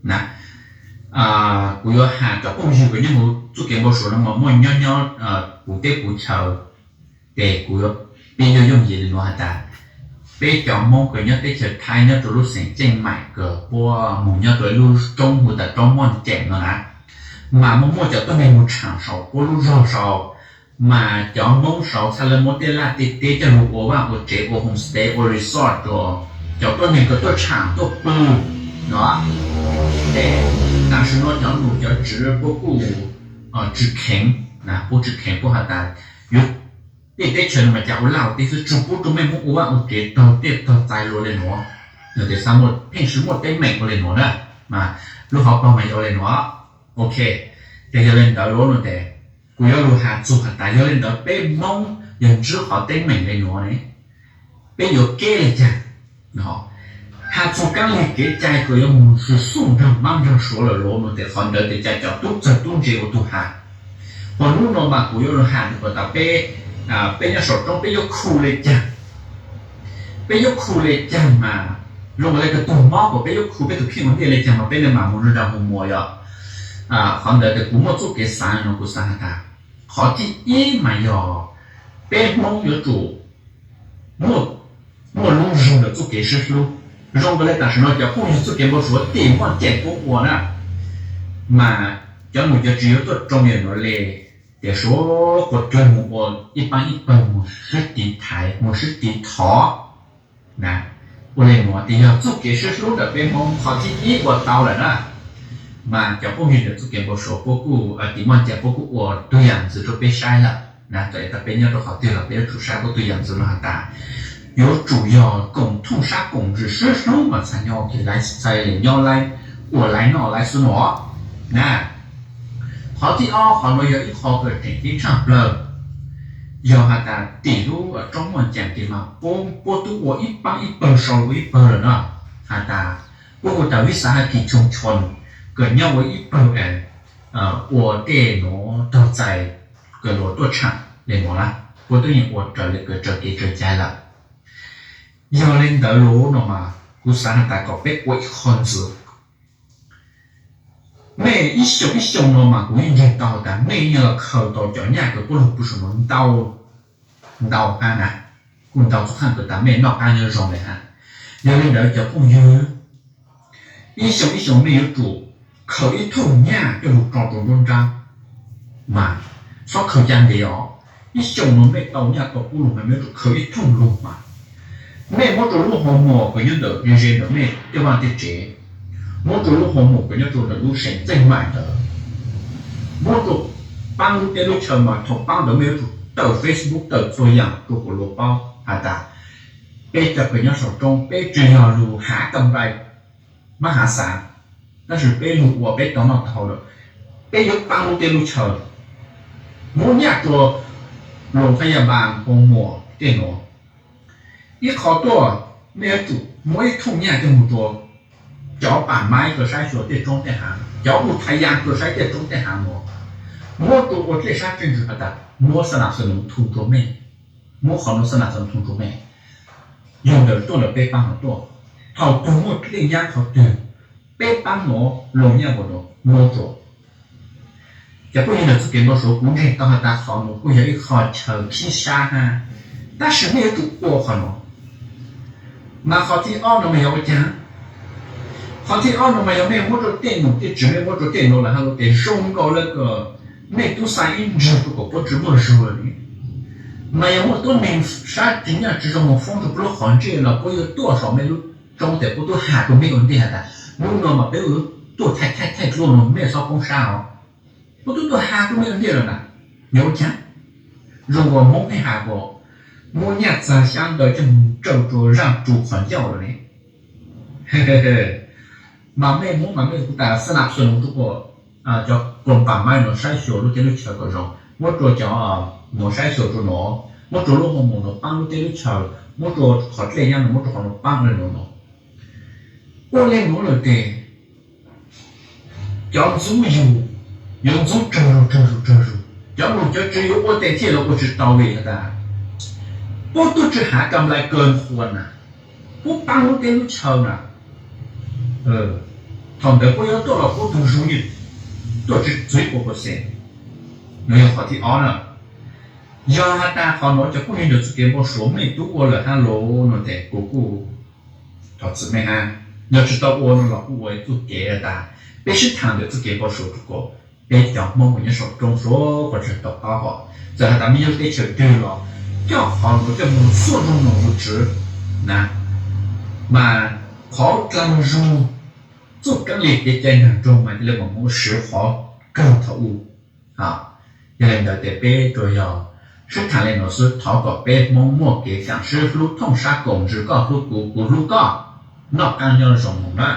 na. Kuv yuav has cov phooj ywg kws nyob huv txuj kev npau suav no mas muaj nyob nyob puv teb puv chaw, ces kuv yuav, peb yuav yooj yim li nuav has tas, peb cov Hmoob kws nyob teb chaws Thaib nyob rua lub xeev Ceej Maim kws puab moog nyob rua ib lub roob huv tas roob Mooj Ceem no na, mas muaj muaj cov tuab neeg moog tshaam saum puab lub zog saud, mas cov Hmoob saud txhaj le muab tej laj tej teb coj lug ua vaj ua tsev, ua homestay, ua resort rua cov tuab neeg kws tuaj tshaam tuaj pw no. Ces tam sim no cov num cov tswv puab kuj tsi kheev, puab tsi kheev, puab has tas yuav tej teb chaws no mas cas ua laj ua teb xwb, tsi pub rua mej Hmoob ua vaj ua tsev taug tej taug txais lug le nuav. Nwg tes xav muaj pheej sib muaj teeb meem ua le nuav na, mas lub hauv paug mas yog ua le nuav. Ok, ces yog le ntawd lawm no tes kuv yuav lug has txug has tas yog le ntawd peb Hmoob yog ntsib qhov teeb meem le nuav ne, peb yuav keb le caag? Has txug kaab lig kev cai kws yuav moog swm xuj nraag Mab nraag Suav lawm lawm no tes qhov ntawd tes cas cov tub txawg tub ntse ua tug has. Hos nub no mas kuv yuav lug has rua puas tas peb, peb nyob saum roob peb yuav khu le caag, peb yuav khu le caag mas zoo le kws tug mob kuas peb yuav khu peb tug kheej ua ntej le caag mas peb le maam moog nrug nraag hu muas yom. Qhov ntawd tes kuv muaj txuj kev xaav no kuv xaav has tas qhov thib ib mas yog peb Hmoob yuav tsum muaj lub zug ntawm txuj kev sib hlub. Zoo nkaus le tam sim no cov phooj ywg txuj kev npau suav tim Mooj Ceem puab ua na, mas cov num cov tswv yuav tuaj tsoo yam nuav le, ces suav kuas dlawg moog ua ib paab ib pawg moog sib tiv thaiv moog sib tiv thov na. Ua le nuav tes yog txuj kev sib hlub ntawm peb Hmoob qhov thib ib ua tau lawm na. Mas cov phooj ywg ntawm txuj kev npau suav puab kuj, tim Mooj Ceem puab kuj ua tug yam ntxwv rua peb saib lawm na. Txawm tas peb nyob rua qhov twg los peb yuav tsum saib puab tug yam ntxwv no has tas yuav tsum yog koom thooj sab koom ntsws sib hlub mas txhaj nyob ua ke, txhaj le nyob ua laiv noj laiv xwb no na. Qhov thib ob, qhov nuav yog ib qho kws tseem ceeb tshaj plawg, yog has tas tim lub roob Mooj Ceem tes mas puab tub ua ib paab ib pawg sau lug ua ib pawg lawm na. Has tas puab hu tas Vis Xav Has Kis Choom Choom kws nyob ua ib pawg ua tej nuav tog txais kws luas tuaj tshaam le nuav na. Puab tub yeej ua raws le kws tsaws kev tsaws cai lawm. Yog le ntawd lawm no mas kuv xaav has tas kom peb ua ib qho ntxwv. Mej ib xyoos ib xyoos no mas kuv yeej ntseeg tau has tas mej yeej los khaws tau cov nyaj kws puab lug pw saum no ntau, ntau hab na, kuj ntau txug qhaaj kws tas mej noj qab nyob zoo le hab. Yog le ntawd cov phooj ywg, ib xyoos ib xyoos mej yuav tsum khaws ib thooj nyaj coj lug tso rua nruab nrab mas, txhob khaws caj ntev os. Ib xyoos no mej tau nyaj tau kub lug mas mej yuav tsum khaws ib thooj lug mas. Mej muab rua lub hoo muas kws nyob ntawm ze ze ntawm mej tej vaj tej tsev, muab rua lub hoo muas kws nyob rua ntawm lub xeev Txeej Maim ntawd, muab rua paab lub teb lub chaw mas thaum paab ntawd mej yuav tsum tawm Facebook tawm txhua yaam rua kom luas paub has tas peb cov kws nyob saum roob peb tsi yog lug hav kam nplai mab hav xav, tab sis peb lug ua peb tau noj tau haus lawm, peb yuav paab lub teb lub chaw, muab nyaj rua loos phab yaj npas hoo muas tej nuav. Ib qho tuaj, mej yuav tsum muab ib thooj nyaj coj moog rua cov pam maib kws saib xyuas tej roob tej haav, cov u tha yaa kws saib tej roob tej haav nuav, muab rua ua dlej sab tswj ntsws has tas muab xab nam xas nuv thu rua mej, muab qhov nuav xab nam xas nuv thu rua mej. Yog ntawm tuaj ntawm peb paab nuav tuaj, thaum tug muaj dlej nyab qhov twg, peb paab nuav loos nyaj npaum nuav muab rua. Cov phooj ywg ntawm txuj kev npau suav, kuv ntseeg tau has tas qhov nuav kuj yog ib qho chaw khib sab hab, tab sis mej yuav tsum ua qhov nuav. Mas qhov thib ob no mas yog ua caag? Qhov thib ob no mas yog mej muab rua tej num tej tswv, mej muab rua tej nuav lawm hab lub tes zoo nkaus le kws mej tub xa ib ntswg rua kom puab tsi muaj zug lawm ne. Mas yog muaj tuab neeg sab tsi nyaj tsi zoo moog foob rua puab lub qhov ntsej los puab yuav tuaj saum mej lub roob tes puab tub has rua mej ua ntej has tas nub no mas peb yuav tuaj thaij thaij thaij dluab no, mej txhob poob sab os. Puab tub tuaj has rua mej ua ntej lawm na, yog ua caag? Zoo nkaus Hmoob pheej has kuas muab nyaj txag xyaab ntawv coj moog tsaws rua zaaj tsu qhov ncauj lawm ne. Mas mej muab mas mej hu tas xab nam xas nuv rua kom cov koom pam maib nuav saib xyuas lub teb lub chaw kom zoo, muab rua cov nuav saib xyuas rua nuav, muab rua lub hoo muas nuav paab lub teb lub chaw, muab rua qhov dlej nyab nuav, muab rua qhov nuav paab le nuav nuav. Ua le nuav lawm tes cov ntxub yug yuav ntxub tsawg zug tsawg zug tsawg zug. Cov num cov tswv yuav ua tes thiaj los ua tsi tau vim has tas puab tub tsi hav kam nplai kaw nqhuas na, puab paab lub teb lub chaw na. Thaum ntawd puab yuav tuaj los puab ntug zug yeej tuaj txug ib puas percent. No yog qhov thib ob na. Yog has tas qhov nuav cov phooj ywg ntawm txuj kev npau suav mej tub ua lawm hab los no tes kuv kuj thov txim mej hab. Yog tsi tau ua no los kuj ua ib txuj kev has tas peb sib thaam ntawm txuj kev npau suav rua kom peb cov Hmoob uas nyob sau roob suav quas tsawg tau paub hov. Txawm has tas mej nyob lub teb chaws twg los coj qhov nuav coj moog lug xuaj nroog noog lug tswv na, mas qhov dlaag zug txuj keeb le kev cai nraag nroog mas cia li mam moog siv qhov kawg thaum u. Yog le ntawd tes peb tsuas yog sib thaam le nuav xwb, thov kom peb Hmoob muaj kev kaam sib hlub thooj sab kaum ntsws, koj hlub kuv kuv hlub koj, noj qaab nyob zoo moog na.